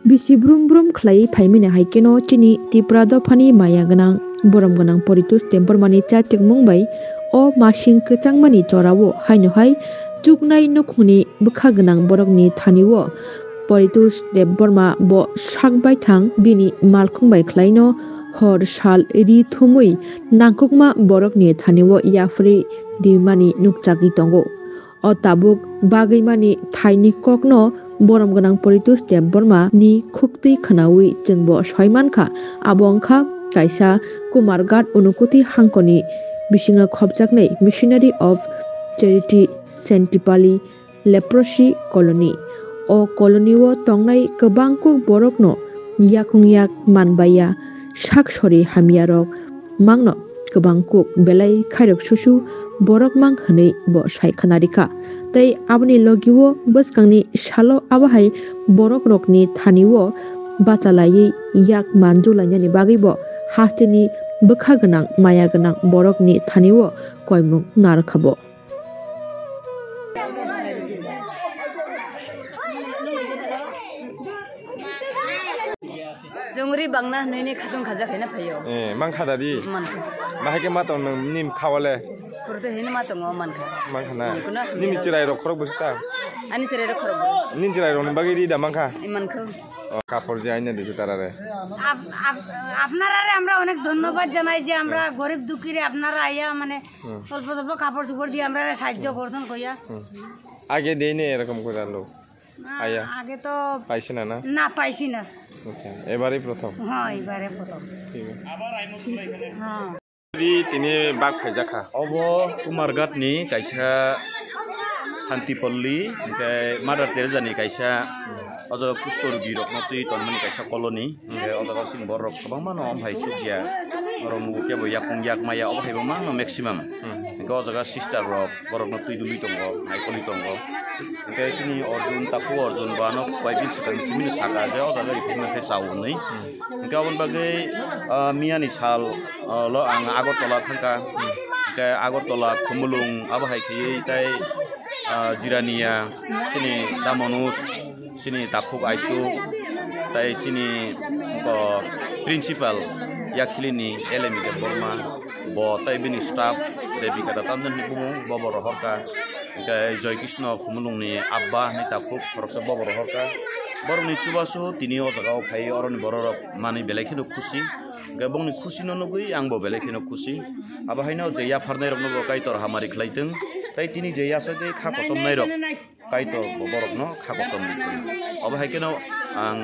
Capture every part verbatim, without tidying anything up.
Bisi brum brum khlai phaimani hai kheno chini Tipra dophani maya gwnang, borom gwnang Poritosh Debbarmani chaitukmung bai o masing kwchangmani chorao haino hai chuknai nukhungni bwkha gwnang borokni thanio Poritosh Debbarma bo sak baithang bini malkhung bai khlaino hor sal ri thumwi nangkukma borokni thanio yapharwi rimani nukjagwi tongo. O tabuk bagwimani thaini kokno borom gwnang Poritosh Debbarma ni khuktwi khwnawi chwngbo soi mankha. Abo wngkha kaisa Kumarghat Unukuti hangkoni bisingo khopjaknai Missionary of Charity Santipali Leprosy Colony. O colony o tongnai kwbangkuk borokno yakung yak manbaiya sak sori hamyarok mangno kwbangkuk belai khairok susu borok mang hwnwi bo sai khwna rikha. Tei aboni logio bwskangni salo abo hai borok rokni thanio bachalaiwi yak manju lainani bagwi bo hasteni bwkha gwnang maya gwnang borokni thanio koimung narwkha bo. Jongri bangna hwnwi ni khatung khaja khaina phaio. Eh, mankha dadi? Mankha. Bahai khe ma tong nang nim khawale? Kurte hini ma tongo mankha. Mankha na? Mankha na. Nini chirai rok khorok bwswk ta? Ani chirai rok khorok bwswk. Nini chirai rok ni bagwi ri da mankha? I mankha. Oh, kapor je aina disu tarare. Up-, up-, আপনারারে আমরা অনেক ধন্যবাদ জানাই যে আমরা গরিব দুঃখীরে আপনারা আইয়া মানে হুম। অল্প স্বল্প কাপড় চোপড় দিয়ে আমরা সাহায্য করছেন কইয়া। হুম। আগে দেই নি এরকম করে আনলো? না, আয়া। আগে তো পাইছি না, না? না, পাইছি না। আচ্ছা, এবারই প্রথম? হ্যাঁ, এবারে প্রথম। ঠিক আছে। হ্যাঁ। Ri tini bak phaijakha. Obo Kumarghat ni kaisa Santipalli, hingke Mother Teresa ni kaisa, o jaga kusto rogi rok no twi tonmani kaisa colony, hingke o jaga o chini borok rok kwbangma no om hai chukya, borok nugo kebo yakung yak maya obo hai bo mangno maximum, hingke o jaga sister rok borok no twi dului tongo, naikolwi tongo, hingke chini Arjun takhuk Arjun bo ano koi bin swkang simi no saka je o jaga rikhuima khe chao hinwi. Hingke aboni bagwi, ah, miyani sal, ah, lo ang Agartala thangkha. Hingke Agartala, Khumulwng, abo hai kheywi tei, ah, Jirania, chini Damonus, chini Takhuk Aisuk, tei chini, o, principal yakhilini L M Debbarma, bo tei bini staff Devika Dutta hinwi bumung, bo bo rohorkha. Hingke Joy Krishna Khumulwngni abba hinwi takhuk khoroksa bo bo rohorkha. Borokni chubachu tini o jaga o phai oroni borok rok manwi belai kheno khusi. Hingke bongni khusi no nugwi ang bo belai kheno khusi. Abo haino je yapharnai rok no bo Kaitor hamari khlai tong. Tei tini je yasagwi kha kochomnai rok Kaitor bo borok no kha kochom ri tong. Abo hai kheno ang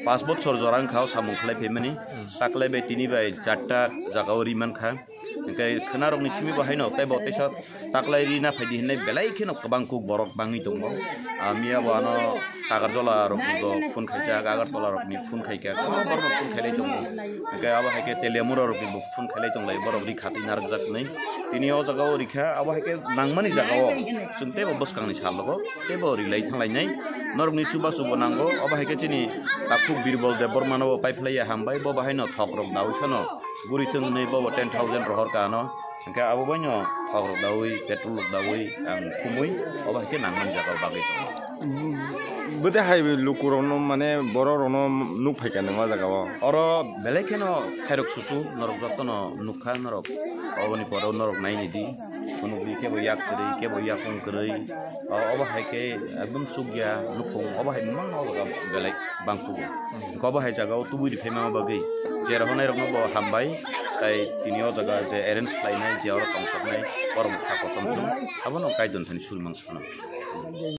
pash bochor jora wngkha o samung khlai phaimani. Taklai bai tini bai charta jaga o ri mankha. Hingke khwnarokni simi bo haino tei bo teisa taklai rina phaidi hinwi belai kheno kwbang kuk borok bangwi tongo. Ah, miya bo ano Agartala rokni bo phone khaijak, Agartala rokni phone khaikha, kwbang borokno phone khailai tongo. Hingke abo hai khe Teliamura rokni bo phone khailai tonglai, borok ri khatwi narwkjak hinwi. Tini o jaga o rikha, abo hai khe nangmani jaga o chwng teibo bwskangni salogo teibo rilai thanglainai. Norokni chubachu bo nango, abo hai khe chini takhuk Birbal Debbarma no bo paiphlaiya hambai, bo bahaino thok rok dawi phano guri thung hinwi bobo ten thousand rohor ka ano. Hingke abo baino thok rok dawi, petrol rok dawi ang khumui, obo hai khe nangmani jaga o bagwi tongo. Bwtwi hai luku rokno mane borok rokno nuk phaikha nang o jaga o? Oro belai kheno khairok susu norok jotono nukha norok, oboni pore norok naini di, phunukdi kebo yak kwrwi, kebo yakung kwrwi, o-, obo hai khe ekdom chukya nukhung, obo hai mangno o jaga belai. Bangkugo. Hingke obo hai jaga o tubui riphaima bagwi je rohornai rokno bo hambai, tai tini o jaga je arrange khlainai, je oro tongsoknai, borok kha kosom thung, abono Kaitor thani suri mansukno.